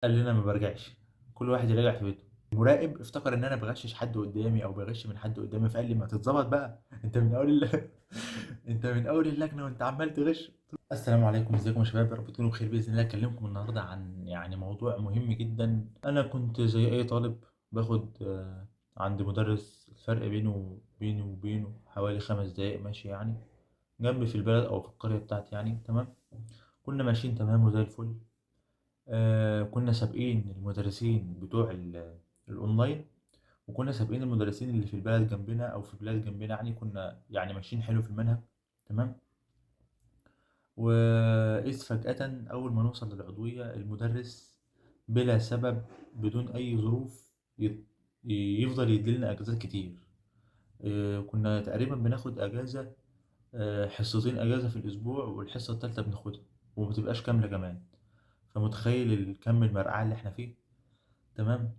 قال لنا ما برجعش، كل واحد يراجع في بيته. المراقب افتكر ان انا بغشش حد قدامي او بغش من حد قدامي، فقال لي ما تتظبط بقى، انت من اول انت من اول اللجنة وانت عمال تغش. السلام عليكم، ازيكم يا شباب؟ يا رب تكونوا بخير باذن الله. اكلمكم النهارده عن يعني موضوع مهم جدا. انا كنت زي اي طالب باخد عند مدرس، الفرق بينه وبينه حوالي 5 دقايق ماشي، يعني جنبي في البلد او في القرية بتاعتي يعني. تمام، كنا ماشيين تمام وزي الفل. كنا سابقين المدرسين بتوع الاونلاين، وكنا سابقين المدرسين اللي في البلد جنبنا او في بلاد جنبنا، يعني كنا يعني ماشيين حلو في المنهج. تمام، وإذ فجأة أول ما نوصل للعضوية، المدرس بلا سبب بدون أي ظروف يفضل يديلنا أجازات كتير. كنا تقريبا بناخد أجازة، حصتين أجازة في الأسبوع، والحصة التالتة بناخدها ومتبقاش كاملة كمان. فمتخيل الكم المرقعة اللي احنا فيه. تمام.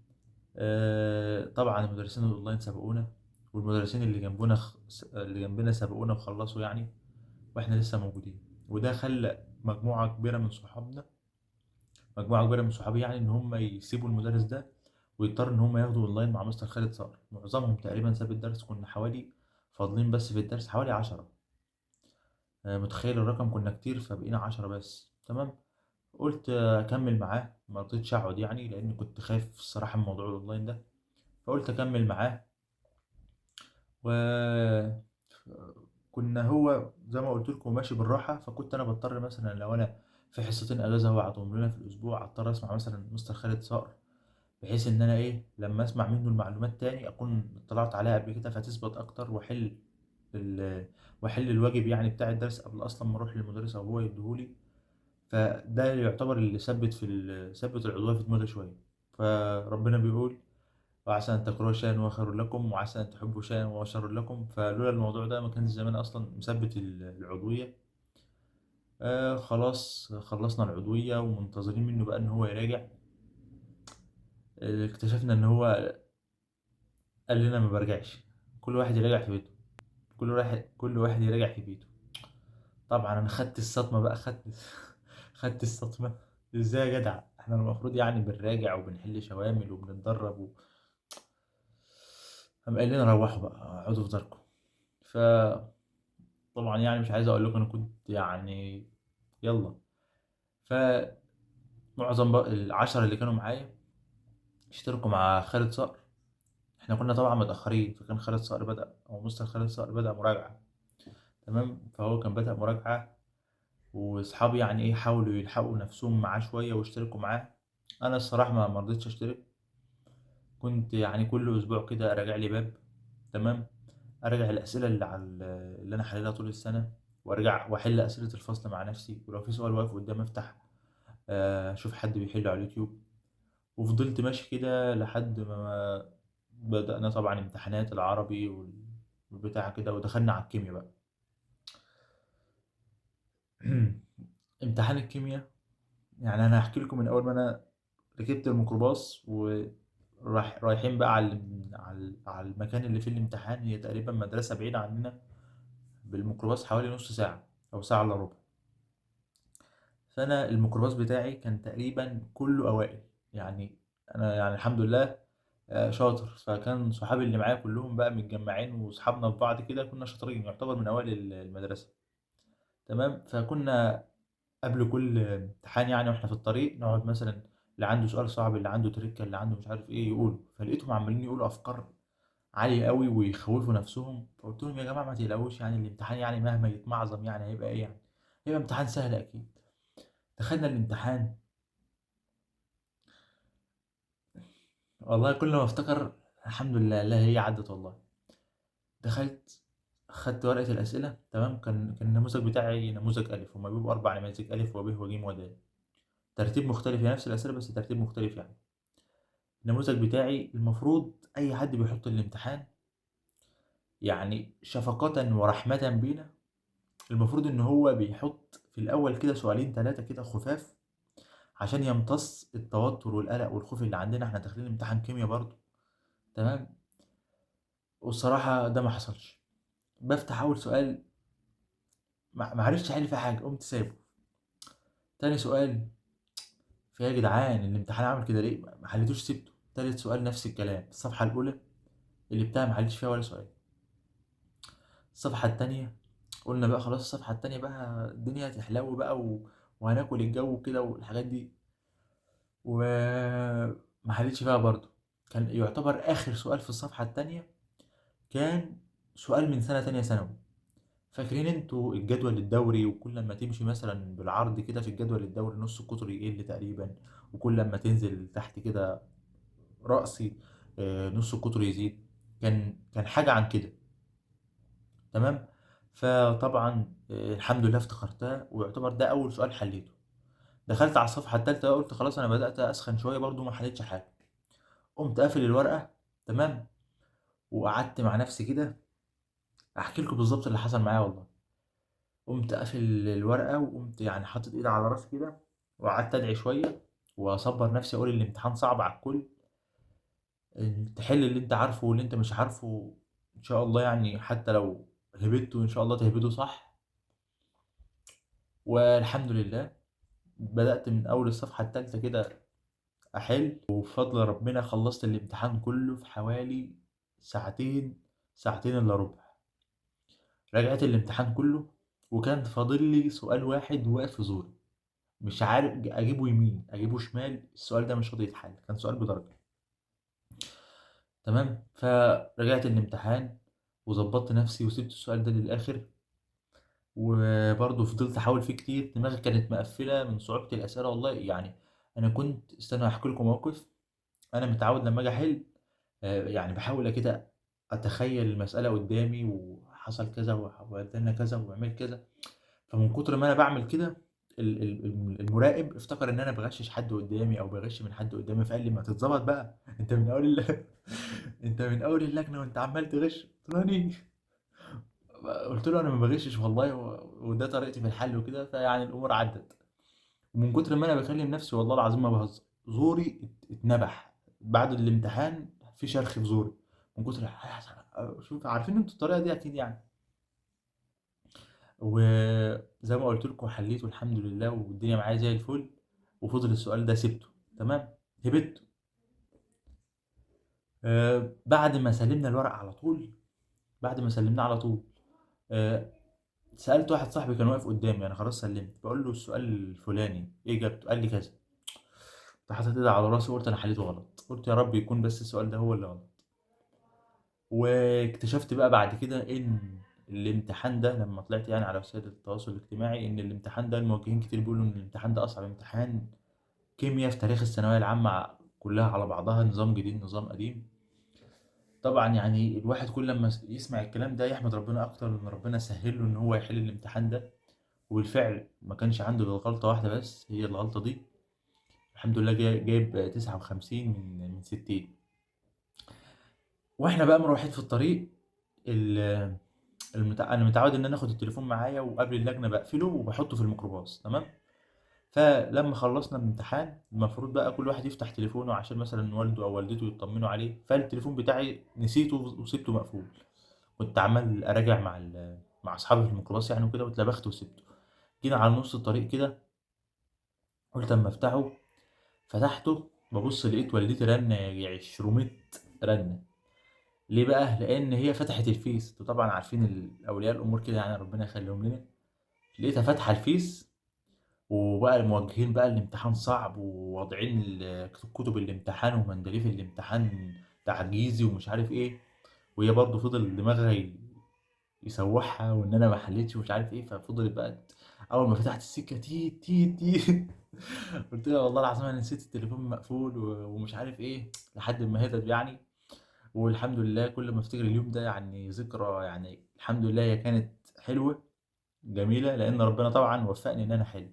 طبعا المدرسين الاونلاين سبقونا، والمدرسين اللي جنبنا اللي جنبنا سبقونا وخلصوا يعني، واحنا لسه موجودين. وده خلى مجموعة كبيرة من صحابنا، مجموعة كبيرة من صحابي يعني، ان هم يسيبوا المدرس ده ويضطروا ان هم ياخدوا اونلاين مع مستر خالد صقر. معظمهم تقريبا ساب الدرس، كنا حوالي فاضلين بس في الدرس حوالي 10. متخيل الرقم؟ كنا كتير فبقينا 10 بس. تمام، قلت اكمل معاه، ما رضيتش اقعد يعني، لان كنت خايف الصراحة من موضوع الاونلاين ده، فقلت اكمل معاه. و كنا هو زي ما قلت لكم ماشي بالراحة، فكنت انا بضطر مثلا لو انا في حصتين اجازه هو عطاهم لنا في الاسبوع، اضطر اسمع مثلا مستر خالد صقر، بحيث ان انا لما اسمع منه المعلومات تاني اكون اطلعت عليها قبل كده فتثبت اكتر، واحل الواجب يعني بتاع الدرس قبل اصلا ما اروح للمدرس او هو يديهولي. فده يعتبر اللي ثبت العضوية في دماغي شوية. فربنا بيقول وعسى ان تكرهوا شيئا وهو خير لكم وعسى ان تحبوا شيئا وهو شر لكم. فلولا الموضوع ده ما كان زمان اصلا مثبت العضوية. خلاص خلصنا العضوية ومنتظرين منه بقى ان هو يراجع. اكتشفنا ان هو قال لنا ما برجعش، كل واحد يراجع في بيته، كل واحد يراجع في بيته. طبعا انا خدت الصدمة بقى، خدت الصدمة. ازاي يا جدع؟ احنا المفروض يعني بنراجع وبنحل شوامل وبنتدرب قام قال لنا روحوا بقى اقعدوا في داركم. ف طبعا يعني مش عايز اقول لكم انا كنت يعني يلا. ف معظم بقى ال10 اللي كانوا معايا اشتركوا مع خالد صقر. احنا كنا طبعا متاخرين، فكان خالد صقر بدا، او مستر خالد صقر بدا مراجعه. تمام، فهو كان بدا مراجعه، واصحابي يعني حاولوا يلحقوا نفسهم معاه شوية واشتركوا معاه. انا الصراحة ما رضيتش اشترك، كنت يعني كل اسبوع كده اراجع لي باب. تمام، اراجع الاسئلة اللي انا حللها طول السنة، وارجع واحل اسئلة الفصل مع نفسي، ولو في سؤال واقف قدامي افتح، اشوف حد بيحله على اليوتيوب. وفضلت ماشي كده لحد ما بدأنا طبعا امتحانات العربي والبتاع كده، ودخلنا على الكيمياء بقى. امتحان الكيمياء يعني انا هحكي لكم من اول ما انا ركبت الميكروباص وراح رايحين بقى على المكان اللي فيه الامتحان. هي تقريبا مدرسة بعيدة عننا بالميكروباص حوالي نص ساعة او ساعة الا ربع. فانا الميكروباص بتاعي كان تقريبا كله اوائل، يعني انا يعني الحمد لله، شاطر. فكان صحابي اللي معايا كلهم بقى متجمعين وصحابنا في بعض كده، كنا شاطرين يعتبر من اوائل المدرسة. تمام، فكنا قبل كل امتحان يعني واحنا في الطريق نقعد مثلا اللي عنده سؤال صعب، اللي عنده تريكه، اللي عنده مش عارف ايه يقوله. فلقيتهم عمالين يقولوا افكار عالية قوي ويخوفوا نفسهم. فقلت لهم يا جماعة ما تقلقوش، يعني الامتحان يعني مهما يتمعظم يعني هيبقى ايه، يعني هيبقى امتحان سهل اكيد. دخلنا الامتحان، والله كل ما افتكر الحمد لله لا هي عدت والله. دخلت خدت ورقة الأسئلة. تمام، كان النموذج بتاعي نموذج ألف، هما بيبقوا 4 نماذج، ألف وب وج ودال، ترتيب مختلف يعني، نفس الأسئلة بس ترتيب مختلف يعني. النموذج بتاعي المفروض أي حد بيحط الامتحان يعني شفقة ورحمة بينا، المفروض إن هو بيحط في الأول كده سؤالين 3 كده خفاف عشان يمتص التوتر والقلق والخوف اللي عندنا، احنا داخلين امتحان كيمياء برضو. تمام، والصراحة ده ما حصلش. بفتح أول سؤال ما عرفتش أحل فيه حاجة، قمت سايبه. تاني سؤال فيا جدعان الامتحان عامل كده ليه؟ ما حليتوش سبته. تالت سؤال نفس الكلام، الصفحة الأولى اللي بتاع ما حليتش فيها ولا سؤال. الصفحة التانية قلنا بقى خلاص الصفحة التانية بقى الدنيا هتحلو بقى وهناكل الجو كده والحاجات دي، وما حليتش فيها برضو. كان يعتبر آخر سؤال في الصفحة التانية كان سؤال من سنة تانية ثانوي. فاكرين انتوا الجدول الدوري، وكل لما تمشي مثلا بالعرض كده في الجدول الدوري نص القطر يقل تقريبا، وكل لما تنزل تحت كده رأسي نص القطر يزيد. كان حاجة عن كده، تمام. فطبعا الحمد لله افتخرتها، ويعتبر ده أول سؤال حليته. دخلت على الصفحة التالتة قلت خلاص أنا بدأت أسخن شوية، برضو ما حليتش حاجة. قمت قافل الورقة، تمام، وقعدت مع نفسي كده أحكي لكم بالظبط اللي حصل معايا والله. قمت قافل الورقة وقمت حاطط إيدي على راسي كده، وقعدت أدعي شوية وأصبر نفسي، أقول الامتحان صعب على الكل، تحل اللي أنت عارفه واللي أنت مش عارفه إن شاء الله، حتى لو هبته إن شاء الله تهبده صح. والحمد لله بدأت من أول الصفحة التالتة كده أحل، وبفضل ربنا خلصت الامتحان كله في حوالي ساعتين إلا ربع. رجعت الامتحان كله وكان فاضل لي سؤال واحد واقف في زوري، مش عارف أجيبه يمين أجيبه شمال، السؤال ده مش راضي يتحل، كان سؤال بدرجة، تمام. فرجعت الامتحان وظبطت نفسي وسبت السؤال ده للآخر، وبرضه فضلت أحاول فيه كتير، دماغي كانت مقفلة من صعوبة الأسئلة والله. أنا كنت استنوا أحكي لكم موقف. أنا متعود لما أجي أحل، بحاول كده أتخيل المسألة قدامي، وحصل كذا وادانا كذا وعمل كذا. فمن كتر ما أنا بعمل كده المراقب افتكر إن أنا بغشش حد قدامي أو بغش من حد قدامي، فقال لي ما تتظبط بقى، أنت من أول اللجنة وأنت عمال تغش. قلت له أنا ما بغشش والله، وده طريقتي في الحل وكده. فيعني الأمور عدت. ومن كتر ما أنا بكلم نفسي والله العظيم ما بهزر، زوري اتنبح بعد الامتحان، في شرخ في زوري من كتر شوف، عارفين انتوا الطريقة دي أكيد. وزي ما قلت لكم حليته الحمد لله والدنيا معايا زي الفل، وفضل السؤال ده سبته، تمام، هبته. بعد ما سلمنا الورق على طول، بعد ما سلمناه على طول، سألت واحد صاحبي كان واقف قدامي، أنا خلاص سلمت، بقول له السؤال الفلاني إيه إجابته؟ قال لي كذا. كنت حاطط إيدي على راسي وقلت أنا حليته غلط، قلت يا رب يكون بس السؤال ده هو اللي غلط. واكتشفت بقى بعد كده إن الامتحان ده لما طلعت على وسائل التواصل الاجتماعي، إن الامتحان ده الموجهين كتير بيقولوا إن الامتحان ده أصعب امتحان كيمياء في تاريخ الثانوية العامة كلها على بعضها، نظام جديد نظام قديم. طبعا الواحد كل لما يسمع الكلام ده يحمد ربنا أكتر إن ربنا سهل له إن هو يحل الامتحان ده، وبالفعل ما كانش عنده غير غلطة واحدة بس هي الغلطة دي، الحمد لله جايب 59 من 60. واحنا بقى مروحين في الطريق، انا متعود ان انا اخد التليفون معايا، وقبل اللجنه بقفله وبحطه في الميكروباص، تمام. فلما خلصنا الامتحان المفروض بقى كل واحد يفتح تليفونه عشان مثلا والده او والدته يطمنوا عليه، فالتليفون بتاعي نسيته وسبته مقفول، كنت عمال اراجع مع اصحابي في الميكروباص وكده، واتلبخت وسبته. جينا على نص الطريق كده قلت اما افتحه، فتحته ببص لقيت والدتي رنه يا 200 رنه. ليه بقى؟ لان هي فتحت الفيس، انتوا طبعا عارفين اولياء الامور كده، ربنا يخليهم لنا. لقيتها فاتحه الفيس، وبقى الموجهين بقى الامتحان صعب، وواضعين كتب الامتحان ومندليف الامتحان تعجيزي ومش عارف ايه، وهي برضو فضل دماغها يسوحها وان انا ما حليتش ومش عارف ايه. ففضلت بقى اول ما فتحت السكه تي تي تي قلت لها والله العظيم انا نسيت التليفون مقفول ومش عارف ايه، لحد ما هدت. والحمد لله كل ما افتكر اليوم ده ذكرى، الحمد لله هي كانت حلوه جميله، لان ربنا طبعا وفقني ان انا احل.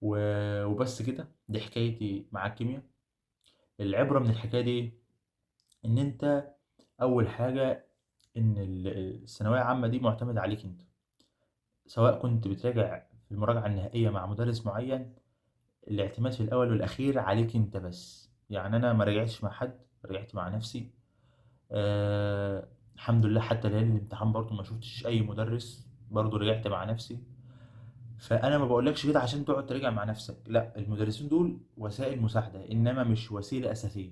وبس كده، دي حكايتي مع الكيمياء. العبره من الحكايه دي ايه؟ ان انت اول حاجه ان الثانويه العامه دي معتمده عليك انت، سواء كنت بتراجع في المراجعه النهائيه مع مدرس معين، الاعتماد في الاول والاخير عليك انت بس. انا ما راجعتش مع حد، رجعت مع نفسي. الحمد لله حتى ليالي الامتحان برضو ما شفتش اي مدرس، برضو رجعت مع نفسي. فانا ما بقولكش كده عشان تقعد تراجع مع نفسك، لا، المدرسين دول وسائل مساعدة انما مش وسيلة اساسية.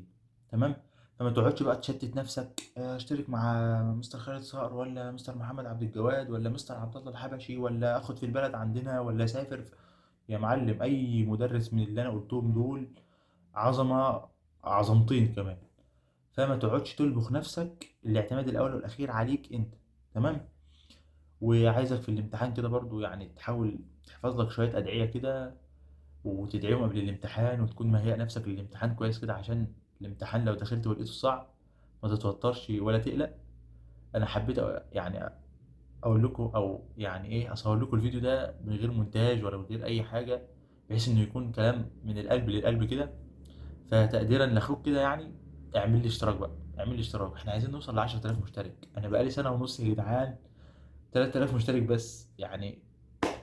تمام؟ فما تقعدش بقى تشتت نفسك، اشترك مع مستر خالد صقر ولا مستر محمد عبد الجواد ولا مستر عبد الله الحبشي ولا اخد في البلد عندنا ولا اسافر. يا معلم، اي مدرس من اللي انا قلتهم دول عظمه، عظمتين كمان. فما تقعدش تلبخ نفسك، الاعتماد الاول والاخير عليك انت. تمام؟ وعايزك في الامتحان كده برضو يعني تحاول تحفظ لك شوية أدعية كده وتدعيهم قبل الامتحان، وتكون مهيئ نفسك للامتحان كويس كده، عشان الامتحان لو دخلت ولقيته صعب ما تتوترش ولا تقلق. أنا حبيت يعني أقول لكم، أو يعني إيه، أصور لكم الفيديو ده من غير مونتاج ولا من غير أي حاجة، بحيث إنه يكون كلام من القلب للقلب كده. فتقديرا لأخوك كده يعني اعمل لي اشتراك بقى، اعمل لي اشتراك. احنا عايزين نوصل ل 10000 مشترك. أنا بقالي سنة ونص يا جدعان 3000 مشترك بس، يعني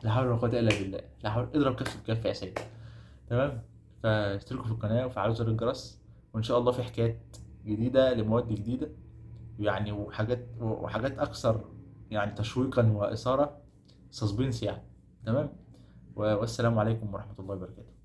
لا حول ولا قوة إلا بالله، لا حول، اضرب كف بكف يا سيد. تمام؟ فاشتركوا في القناة وفعلوا زر الجرس، وإن شاء الله في حكايات جديدة لمواد جديدة يعني، وحاجات أكثر يعني تشويقا وإثارة، سسبنس يعني. تمام؟ والسلام عليكم ورحمة الله وبركاته.